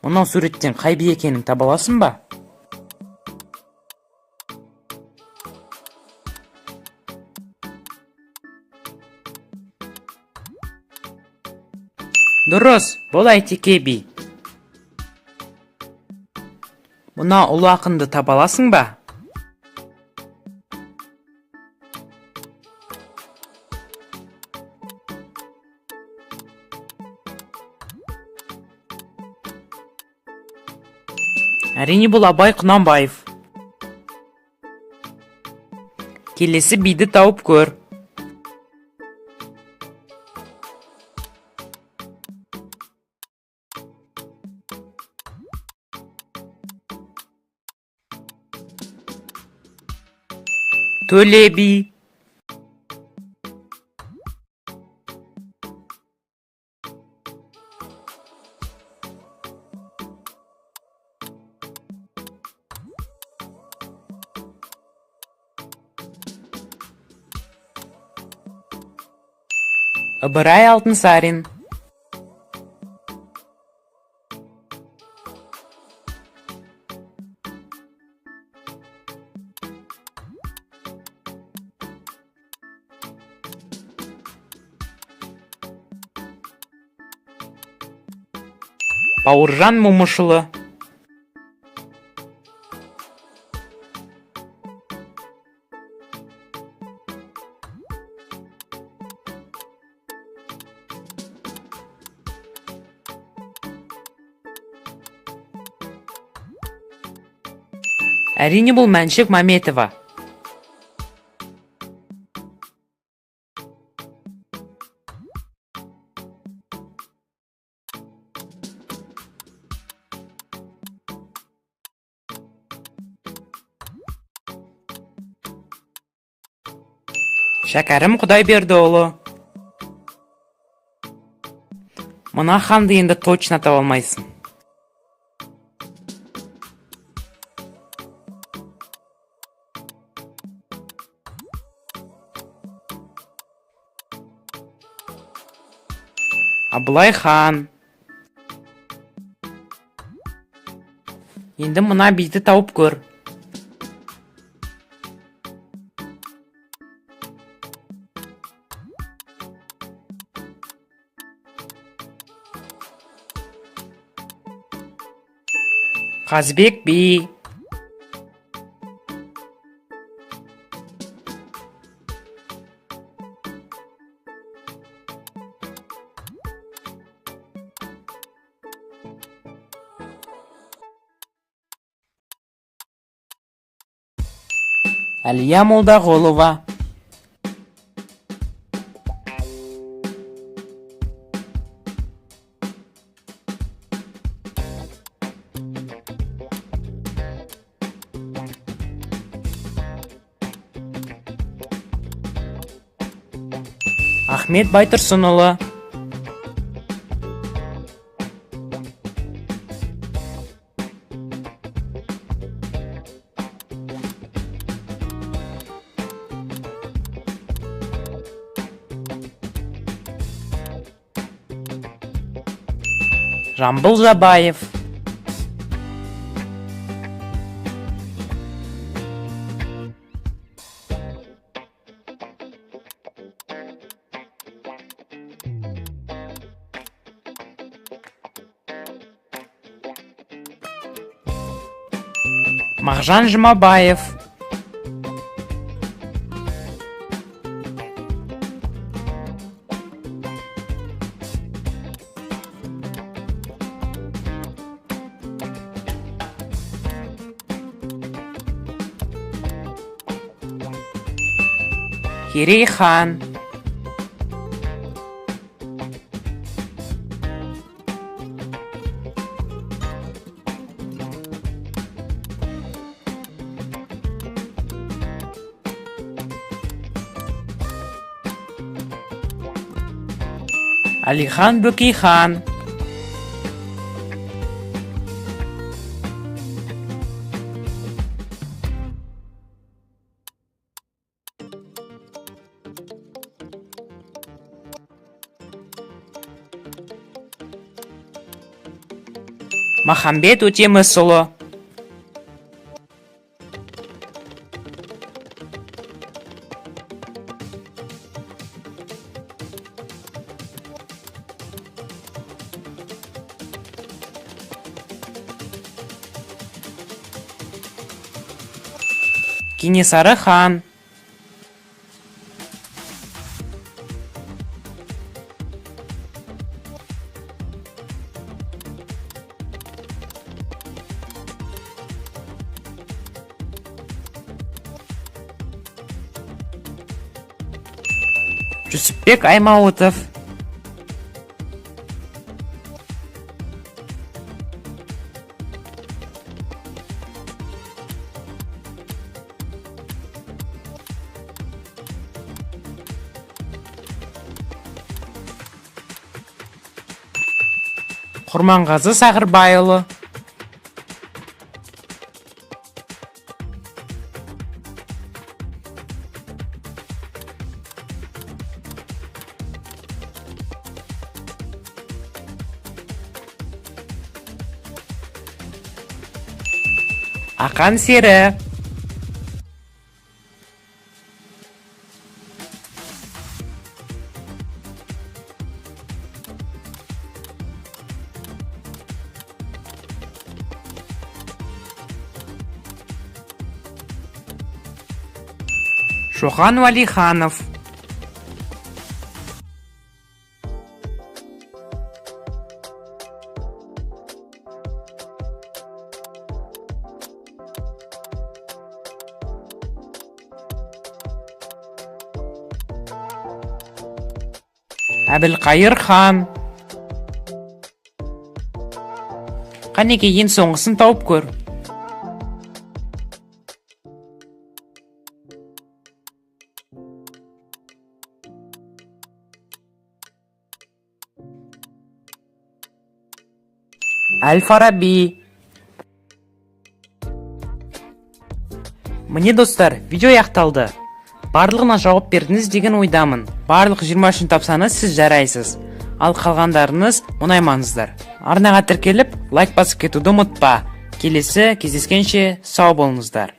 Мынау суреттен қай би екенін таба аласың ба? Дұрыс, бұл Әйтеке би. Мына ұлы ақынды таба аласың ба? Әрине, бұл Абай Құнанбаев. Келесі биді тауып көр. Төле би. Ыбырай Алтынсарин. Бауыржан Момышұлы. Әрине, бұл Мәншүк Мәметова. Шәкәрім Құдайбердіұлы. Мына ханды енді точно таба алмайсың. Абылай хан. Енді мына биді тауып көр. Қазбек би. Әлия Молдағұлова. Ахмет Байтұрсынұлы. Жамбыл Жабаев. Мағжан Жұмабаев. Керей хан. Әлихан Бөкейхан. Махамбет Өтемісұлы. Кенесары хан. Жүсіпбек Аймауытов. Құрманғазы Сағырбайұлы. Ақан сері. Шоқан Уәлиханов. Әбілқайыр хан. Қанекей, ең соңғысын тауып көр. Әл Фараби. Міне, достар, видео аяқталды. Барлығына жауап бердіңіз деген ойдамын. Барлық 23-ін тапсаңыз, сіз жарайсыз. Ал қалғандарыңыз мұңаймаңыздар. Арнаға тіркеліп, лайк басып кетуді ұмытпа. Келесі кездескенше сау болыңыздар.